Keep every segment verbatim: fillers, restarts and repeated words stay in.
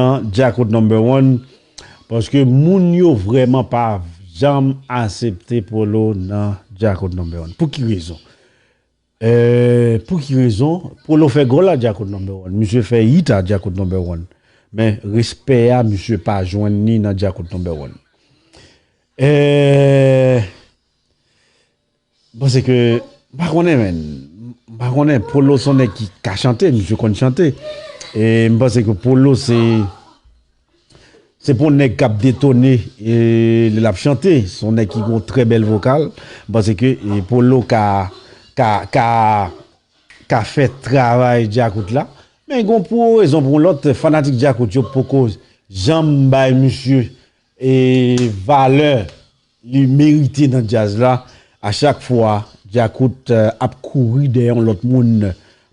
nan Djakout Number One, paske moun yo vrèman pa janm aksepte Polo nan Djakout Number One. Pou ki rezon? Eh, pou ki rezon? Polo fè gòl a Djakout Number One. Misye fè hit a Djakout Number One. Men respè a, misye pa jwenn ni nan Djakout Number One. Eh, m panse ke, m pa konnen, men. M pa konnen. Polo se yon nèg ki ka chante, misye konn chante. E m panse ke Polo se, se pa yon nèg k ap detone, e, lè l ap chante. Se yon nèg ki gen yon trè bèl vokal. M panse ke, e, Polo ka, ka, ka, ka fè travay Djakout la. Men gen pou yon rezon, pou yon lòt, fanatik Djakout yo poko janm bay misye, e, valè li merite nan djaz la. A chak fwa, Djakout, eh, ap kouri dèyè yon lòt moun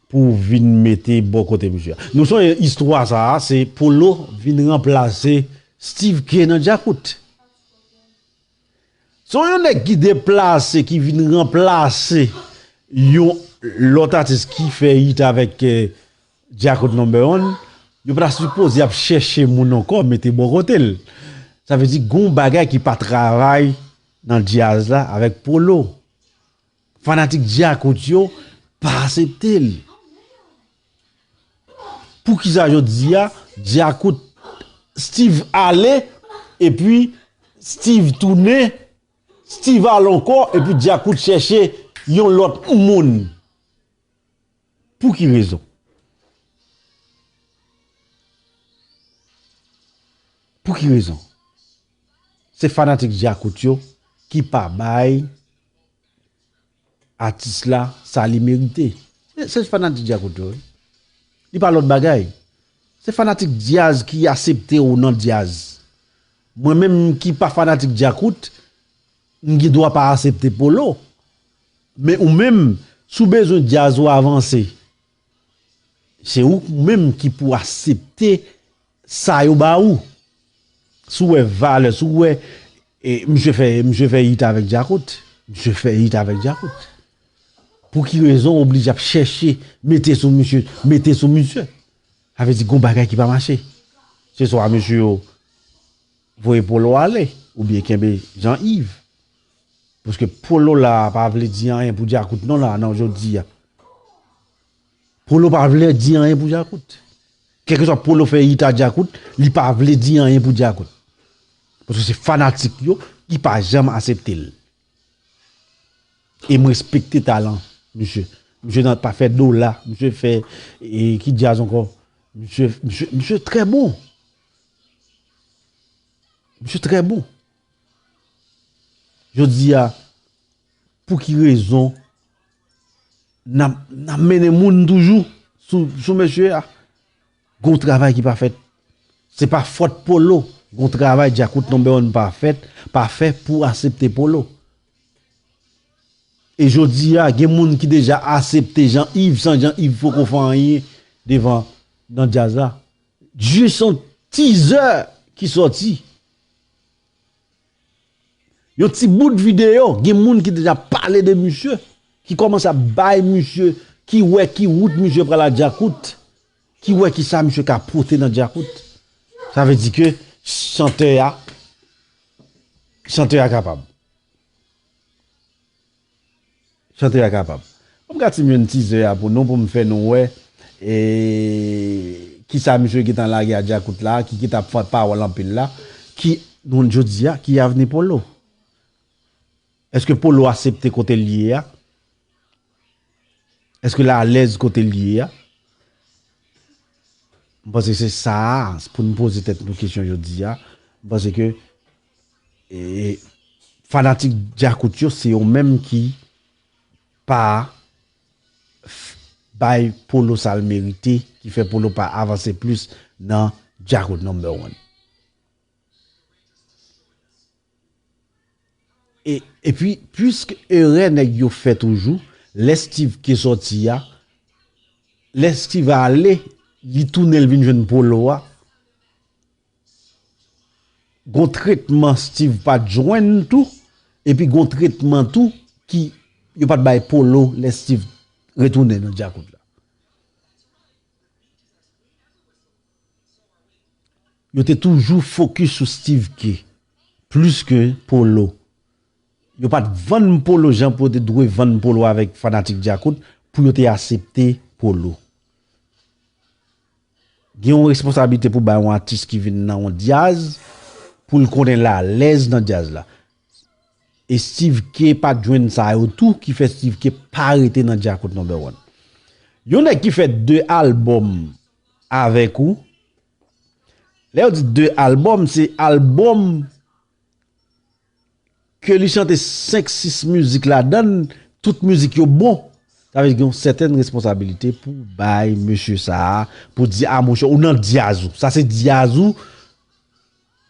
pou vin mete bò kote misye. Nou sonje istwa sa a, se Polo vin ranplase Steve K nan Djakout. Se yon nèg ki deplase, ki vin ranplase yon lòt atis ki fè hit avèk, eh, Djakout Number One, yo pa ta sipoze ap chèche moun ankò mete bò kote l. Sa vle di gon bagay ki pa travay nan djaz la avèk Polo. Fanatik Djakout yo pa aksepte l. Poukisa jodi a Djakout, Steve ale, epi Steve tounen, Steve ale ankò, epi Djakout chèche yon lòt moun? Pou ki rezon? Pou ki rezon? Se fanatik Djakout yo ki pa bay atis la sa li merite. Se, se fanatik Djakout yo, wi. Li pa lòt bagay. Se fanatik djaz ki aksepte w nan djaz. Mwen menm ki pa fanatik Djakout, m gen dwa pa aksepte Polo. Men ou menm, si w bezwen djaz ou avanse, se ou menm ki pou aksepte sa yo ba ou. Si w wè valè, si w wè, e, misye fè, misye fè hit avèk Djakout. Misye fè hit avèk Djakout. Pou ki rezon w oblije ap chèche mete sou misye, mete sou misye? Sa vle di gon bagay ki pa mache. Se swa mesye yo voye Polo ale, oubyen kenbe Jean Yves. Paske Polo la pa vle di anyen pou Djakout non la, nan jodi a. Polo pa vle di anyen pou Djakout. Kèlkeswa Polo fè hit a Djakout, li pa vle di anyen pou Djakout. Paske se fanatik yo ki pa janm aksepte l. E m respekte talan misye. Misye nan pa fè dola, misye fè, e, ki djaz ankò? Misye, misye, misye trè bon. Misye trè bon. Jodi a, pou ki rezon n ap, n ap mennen moun toujou sou, sou mesye a? Gon travay ki pa fèt. Se pa fòt Polo. Gon travay Djakout Number One pa fèt, pa fè pou aksepte Polo. E jodi a, gen moun ki deja aksepte Jean Yves san Jean Yves poko fè anyen devan nan djaz la. Jis yon teaser ki sòti. Yon ti bout videyo, gen moun ki deja pale de misye, ki kòmanse ap bay misye, ki wè ki wout misye pral a Djakout, ki wè ki sa misye ka pote nan Djakout. Sa vle di ke chantè a, chantè a kapab. Chantè a kapab. Ban m gade si m jwenn teaser a pou nou, pou m fè nou wè, e, kisa misye gentan lage a Djakout la, ki gentan ap fè pawòl anpil la, ki, nou, jodi a, ki avni Polo? Èske Polo aksepte kote l ye a? Èske l alèz kote l ye a? M panse se sa a, pou n poze tèt nou kesyon jodi a. M panse ke, e, fanatik Djakout yo, se yo menm ki pa f-, bay Polo sa l merite, ki fè Polo pa avanse plis nan Djakout Number One. E, epi, piske erè nèg yo fè toujou, lè Steve K sòti a, lè Steve ale, li tounen, l vin jwenn Polo a, gon tretman Steve pa t jwenn tou, epi gon tretman tou ki yo pa t bay Polo lè Steve retounen nan Djakout la. yo te toujou fokis sou Steve K plis ke Polo. Yo pa t vann Polo jan pou yo te dwe vann Polo avèk fanatik Djakout pou yo te aksepte Polo. Gen yon responsablite pou bay yon atis ki vin nan yon djaz, pou l konnen l alèz nan djaz la. E Steve K pa t jwenn sa yo tou ki fè Steve K pa rete nan Djakout number one. Yon nèg ki fè de albòm avèk ou, lè yo di de albòm, se albòm ke li chante senk, sis mizik ladan l, tout mizik yo bon. Sa vle di gen yon sètèn responsabilite pou bay mesye sa a, pou di, a monchè, ou nan djaz ou. Sa se djaz ou,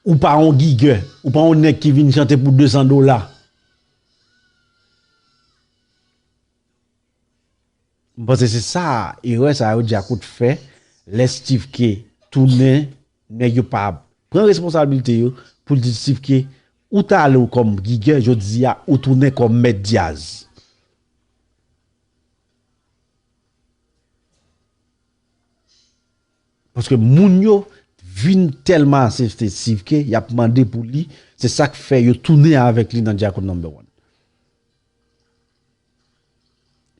ou pa yon gigè, ou pa yon nèg ki vin chante pou de san dola. M panse se sa, erè sa yo Djakout fè, lè Steve K tounen, nèg yo pa pran responsablite yo pou l di Steve K, ou t ale w kòm gigè, jodi a ou tounen kòm mèt djaz. Paske moun yo vin tèlman aksepte Steve K, y ap mande pou li, se sa k fè yo tounen avèk li nan Djakout number one.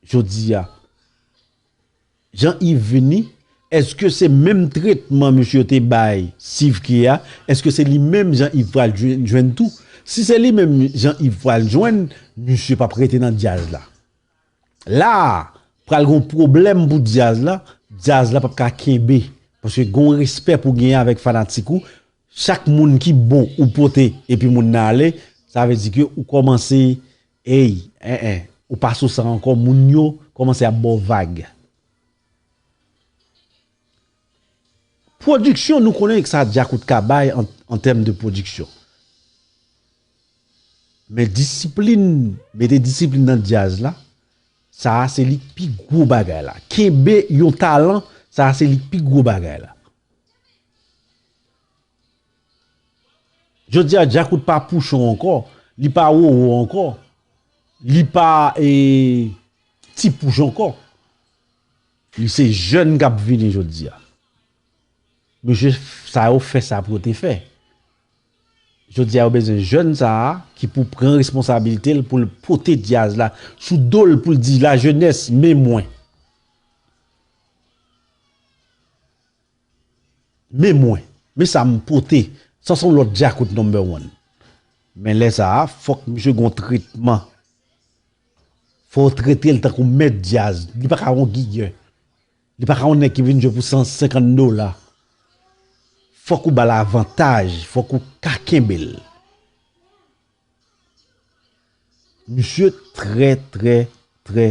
Jodi a, Jean Yves vini, èske se menm tretman misye te bay Steve K a? Èske se li menm Jean Yves pral jwenn, jwenn tou? Si se li menm Jean Yves pral jwenn, misye p ap rete nan djaz la. La a, pral gen yon pwoblèm pou djaz la, djaz la p ap ka kenbe. Paske gen yon respè pou genyen avèk fanatik ou. Chak moun ki bon ou pote epi moun nan ale, sa vle di ke ou kòmanse, ey, en, en, ou pa sou sa ankò, moun yo kòmanse ap ba w vag. Pwodiksyon, nou konnen sa Djakout ka bay an, an tèm de pwodiksyon. Men disiplin, mete disiplin nan djaz la, sa a se li k pi gwo bagay la. Kenbe yon talan, sa a se li k pi gwo bagay la. Jodi a, Djakout pa Pouchon ankò, li pa Roro ankò, li pa, e, Ti Pouch ankò. Li se jèn k ap vini jodi a. Mesye sa yo fè sa pou yo te fè. Jodi a, yo bezwen jèn sa a ki pou pran responsabilite l, pou l pote djaz la sou do l, pou l di lajenès, men mwen. Men mwen, men sa m pote, sa se yon lòt Djakout number one. Men lè sa a, fòk misye gon tretman. Fò w trete l tankou mèt djaz. Li pa ka yon gigè. Li pa ka yon nèg ki vin jwe pou san senkant dola. Fòk ou ba l avantaj, fòk ou ka kenbe l. Misye trè, trè, trè